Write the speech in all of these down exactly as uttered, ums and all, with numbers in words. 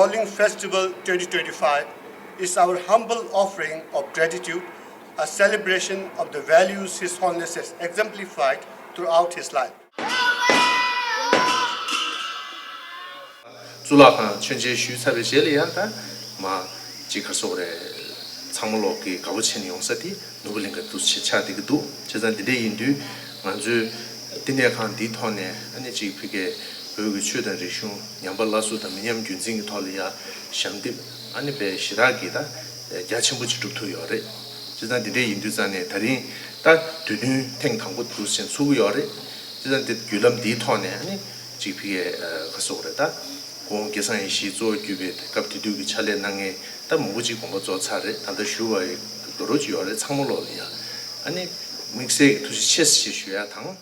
Howling Festival twenty twenty-five is our humble offering of gratitude, a celebration of the values His Holiness has exemplified throughout his life. གཙུག་ལག་ཁང་མཆོད་མཇལ་ཞུས་ཚར་བའི་རྗེས་ལ་ཡང་ད་མ་གཅིག་ག་རེ་ཟེར་དགོས་རེད། ཚང་མ་ལོག་གི་དགའ་པོ་བྱས་ནས་ཡོང་ས་དེ་ནོར་བུ་གླིང་ག་འདུག་ཆེ་ཆགས་བསྡད་ཀྱི་འདུག་བྱས་ཙང་འདི་འདྲ་ཡིན་དུས་ང་ཚོས་བསྟི་གནས་ཁང་འདིའི་ཐོག་ནས་ཨ་ནི་གཅིག་ཕ་གིའི་བོད་ཀྱི་ཆོས་དང་རིག་གཞུང་ཉམས་པ་སླར་གསོ་དང་མི་ཉམས་རྒྱུན་འཛིན་གྱི་ཐོག་ལ་ཡང་ཞབས་འདེགས་ཨ་ནི་དཔེ་ཞེ་དྲག་གི་ད་རྒྱ་ཆེན་པོ་ཅིག་སྒྲུབ་ཐུབ་ཡོད་རེད། བྱས་ཙང་འདི་འདྲ་ཡིན་དུས་ཙང་ནས་ད་རིང་ད་དུས་སྟོན་ཐེངས་དང་པོ་འདུག་ཟེར་ཚུགས་ཀྱི་ཡོད་རེད། བྱས་ཙང་འདི་བརྒྱུད་ལམ་འདིའི་ཐོག་ནས་ཨ་ནི་གཅིག་ཕ་གིའི་ག་རེ་ཟེར་དགོས་རེད། ད་ཁོང་སྐལ་བཟང་ཡེ་ཤེས་གཙོ་བོ་གྱུར་པའི་སྐབས་དེ་དུས་ཀྱི་ཕྱག་ལས་གནང་མཁན་ད་མང་པོ་ཅིག་དགོངས་པ་རྫོགས་ཚར་རེད། ད་ལྟ་ཞུ་བ་ཡི་འགྲོ་རོགས་ཅིག་ཡོད་རེད། ཚང་མ་ལོག་ལ་ཡ་ཨ་ནི་དམིགས་བསལ་གྱི་ཐུགས་རྗེ་ཆེ་ཞེས་ཞུ་ཡ་དང་།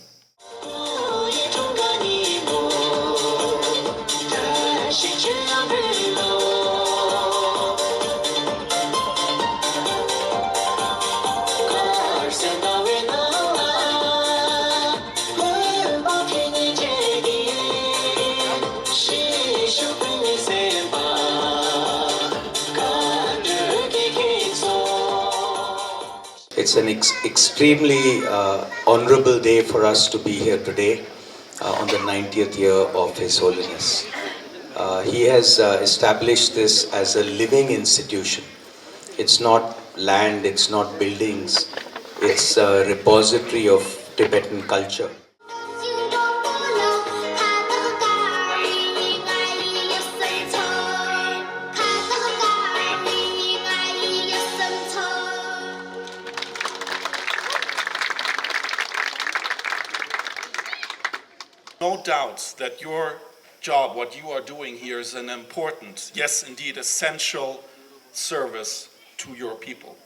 It's an ex- extremely uh, honorable day for us to be here today uh, on the ninetieth year of His Holiness. Uh, he has uh, established this as a living institution. It's not land, it's not buildings, it's a repository of Tibetan culture. No doubts that your job, what you are doing here, is an important, yes, indeed essential service to your people.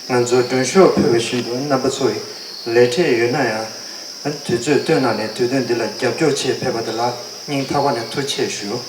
ང་ཚོ་མགྲོན་ཤོག་ཕུལ་བ་བཞིན་དུ་རྣམ་པ་ཚོ་ཡི་ལས་བྲེལ་ཡོད་ན་ཡང་དུས་ཚོད་བཏོན་གནང་ནས་དུས་སྟོན་འདི་ལ་རྒྱབ་སྐྱོར་ཆེད་ཕེབས་པ་དེ་ལ་སྙིང་ཐག་པ་ནས་ཐུགས་རྗེ་ཆེ་ཞུ།